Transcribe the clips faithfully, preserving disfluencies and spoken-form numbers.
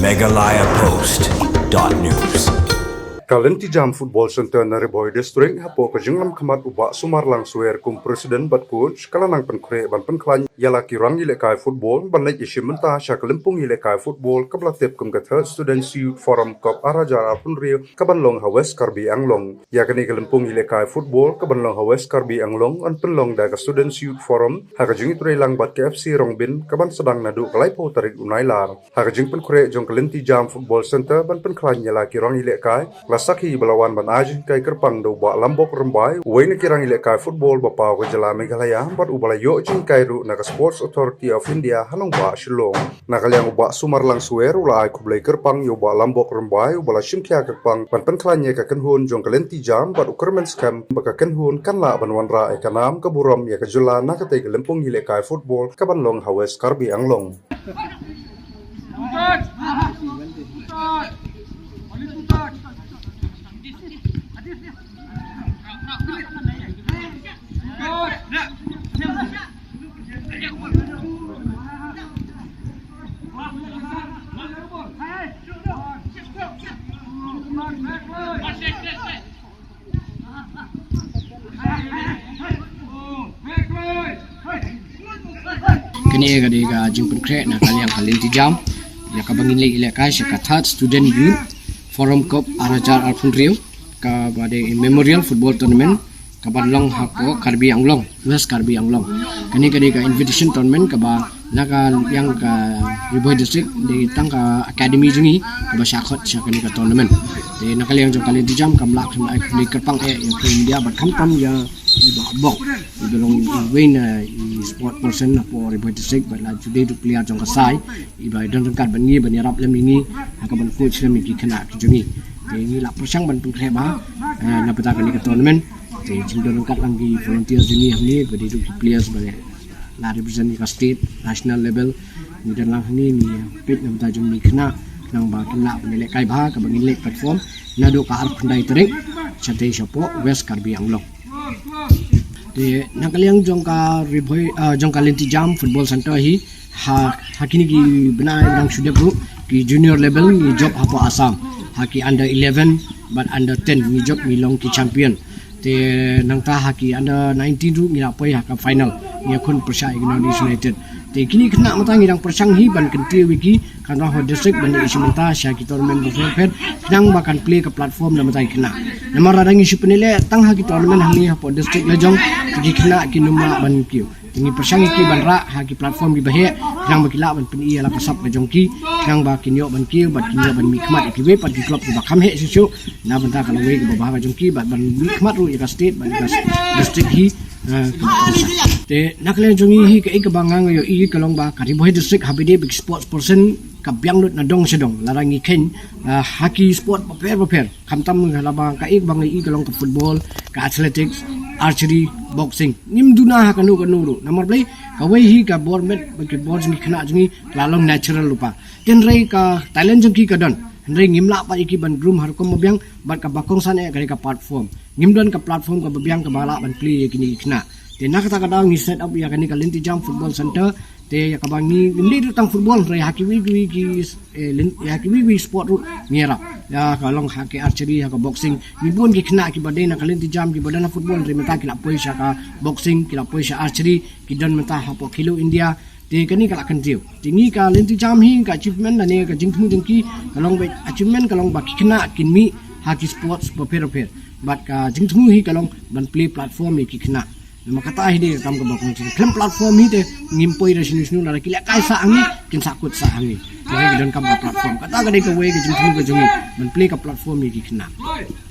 Meghalaya Post dot news. Ka Lynti Jam Football Centre na Ri Bhoi District, hapoh ka jinglam khmat u Bah Sumarlang Swer kum President bad Coach, ka la nang pynkhreh ban pynkhlaiñ ïa la ki rang ïalehkai football ban leit ïashim bynta sha ka lympung ïalehkai football kaba la tip kum ka Third Students Youth Forum Cup ar hajar arphew hynriew, kaban long ha West Karbi Anglong. Ïa kane ka lympung ïalehkai football kaban long ha West Karbi Anglong yn pynlong da ka Students Youth Forum ha ka jingïatreilang bad ka F C Rongbin, kaban sdang naduh ka laiphew tarik u Nailar. Ha ka jingpynkhreh jong ka Lynti Jam Football Centre ban pynkhlaiñ ïa la ki rang ïalehkai, la sakhi ba la wan ban ai jinghikai kyrpang da u Bah Lambok Rymbai, uwei na ki rang ïalehkai football ba paw ka jylla Meghalaya bad uba la ïoh jinghikai ruh na ka Sports Authority of India ha nongbah Shillong. Na ka liang u Bah Sumarlang Swer u la ai khublei kyrpang ïa u Bah Lambok Rymbai uba la shimkhia kyrpang ban pynkhlaiñ ïa ka kynhun jong ka Lynti Jam bad u kyrmen skhem ba ka kynhun kan lah ban wanrah ïa ka nam ka burom ïa ka jylla na katei ka lympung ïalehkai football kaban long ha West Karbi Anglong. Kane ka dei ka jingpynkhreh na ka liang ka Lynti Jam ïa kaba ngin leit ïalehkai sha ka Third Student Youth Forum Cup ar hajar arphew hynriew, kaba dei Memorial Football Tournament, kaban long hapoh Karbi Anglong, West Karbi Anglong. Kane ka dei ka invitation tournament kaba na ka liang ka Ri Bhoi District, dei tang ka academy jong ngi kaba shah khot sha kane ka tournament. Te na ka liang jong ka Lynti Jam kam lah ban ai khublei kyrpang eh ïa ka India bad khamtam ïa i Bah Bok, iba long iwei na i sport person hapoh Ri Bhoi District bad la ju dei ruh player jong ka side, iba don ryngkat bad ngi ban ïarap lem ïa ngi ha kaban coach lem ïa ki khynnah ki jong ngi. Te ngi la pyrshang ban pynkhreh bha, eh, na bynta kane ka tournament. Te jingdon ryngkat lang ki volunteers jong ngi hangne, ba dei ruh ki players ba la represent ïa ka state, national level. Ngi don lang hangne, ngi peit na bynta jong ngi khynnah, khnang ba kin lah ban ïalehkai bha, kaba ngin leit perform naduh ka arphew khyndai tarik shatei shapoh West Karbi Anglong. Te na ka liang jong ka Ri Bhoi, ah, jong ka Lynti Jam Football Centre hi, ha, ha kine ki bnai ba dang shu dep ruh, ki junior level ngi jop hapoh Assam, ha ki under eleven bad under ten ngi jop, ngi long ki champion. Te nangta ha ki under nineteen ruh ngi la poi ha ka final, ngi ïakhun pyrshah ïa ki North East United. Te kine ki khynnah mynta ngi dang pyrshang hi ban kyntiew ïa ki, kan rah ha district ban ïashim bynta sha ki tournament bapher bapher, khnang ba kan plie ka platform na bynta ki khynnah. Namar lada ngi shu pynïaleh tang ha ki tournament hangne hapoh district la jong, te ki khynnah kin ym lah ban kiew. Te ngi pyrshang ïa ki ban rah ha ki platform kiba heh, khnang ba ki lah ban pyni ïa la ka sap ka jong ki, khnang ba kin ïoh ban kiew bad kin ïoh ban mihkhmat ïa kiwei pat ki club kiba kham heh shuh shuh na bynta ka lawei kaba bha ka jong ki, bad ban mihkhmat ruh ïa ka state bad ïa ka district hi. Ah, te na ka liang jong ngi hi, kaei kaba nga nga ïohi ka long ba ka Ri Bhoi District haba dei bad ki sports person ka biang lut na dong sha dong, lada ngi kheiñ, ah, ha ki sport bapher bapher, khamtam lada ba kaei kaba nga ïohi ka long ka football, ka athletics, archery, boxing. Ngim duna ha kano kano ruh. Namar balei? Kawei hi ka bor met bad ki bor jong ki khynnah jong ngi ka la long natural lypa. Hynrei ka talent jong ki ka don. Hynrei ngim lah pat ïa ki ban groom ha rukom ba biang, bad kaba kongsan eh ka dei ka platform. Ngim don ka platform kaba biang kaba lah ban plie ïa kine ki khynnah. Te na kata ka daw ngi set up ïa kane ka Lynti Jam Football Centre, te ïa kaba ngi, ngim dei ruh tang football, hynrei ha kiwei kiwei ki, eh, lin-, ïa kiwei kiwei sport ruh ngi ïarap. Ïa ka long ha ki archery, ha ka boxing. Ngi bun ki khynnah kiba dei na ka Lynti Jam kiba don ha football, hynrei mynta ki la poi sha ka boxing, ki la poi sha archery, ki don mynta hapoh Khelo India. Te kane ka la kyntiew. Te ngi ka Lynti Jam hi ka achievement lane ka jingthmu jong ki ka long ba achievement ka long ba ki khynnah kin mih ha ki sports bapher bapher. Bad ka jingthmu hi ka long ban plie platform ïa ki khynnah. Namar kata hi dei ka kam kaba kongsan. Khlem platform hi te ngim poi da shano shano, lada ki lehkai sah hangne kin sahkut sah hangne. Te hi ka donkam ka platform. Kata ka dei kawei ka jingthmu ka jong ngi ban plie ka platform ïa ki khynnah.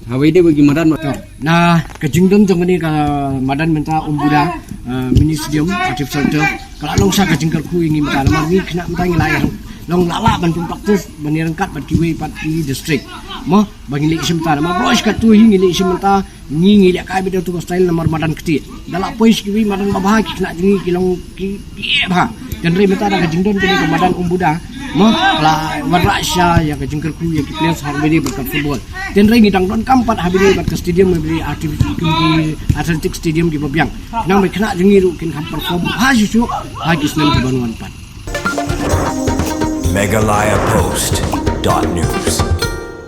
Hawei dei ba ki madan ba. To, na ka jingdon jong kane ka madan mynta Umbuda, ah, mini stadium, artificial turf, ka la long sha ka jingkyrkhu ïa ngi mynta, namar ngi khynnah mynta ngi la ïa long la lah ban pyn practice ban ïa ryngkat bad kiwei pat ki district. Mo, ba ngi leit shim mynta, namar baroh shi katto hi ngi leit shim mynta, ngi ngi lehkai beit da uto ka style namar madan ktieh. Da lah poi sha kiwei madan babha ki khynnah jong ngi ki long ki ïeh bha. Hynrei mynta da ka jingdon kane ka madan Umbuda, mo, la wanrah sha ïa ka jingkyrkhu ïa ki players ha kaba ïadei bad ka football. Hynrei ngi dang donkam pat ha kaba ïadei bad ka stadium, kaba ïadei artificial, ki athletic stadium kiba biang. Khnang ba ki khynnah jong ngi ruh kin kham perform bha shuh shuh ha ki snem kiban wan pat. Meghalaya Post. dot news.